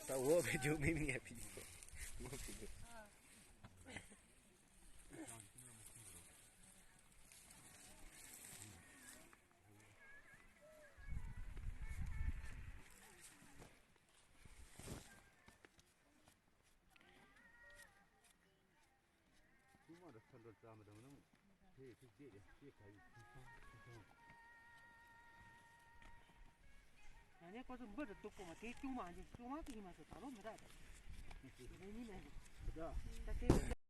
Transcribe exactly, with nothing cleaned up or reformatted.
ད་འོ་བེད་སྤྱོད་མི་མི་ཡ་ཕི་འོ་བེད་སྤྱོད། ཀྲུང་མ་ར་ཚ་འགྲོ་རྩ་མི་དང་ནམ། དེ་ཐུགས་རྗེ་རེད་ཅེས་ག་ཡི་ཐུགས་ཚང་ཐུགས་ཚང་། ཡང་ནས་ཁོ་ཚོ་འབུ་རུ་འདུག་གོ་མ་དེ་ཀྲུང་མ་འདི་ཀྲུང་མ་ཅིག་ཡིན་མ་ཟད་ད་ལོ་མི་རག་ད། རེ་ཉིན་མེད་ད། ད་དེ།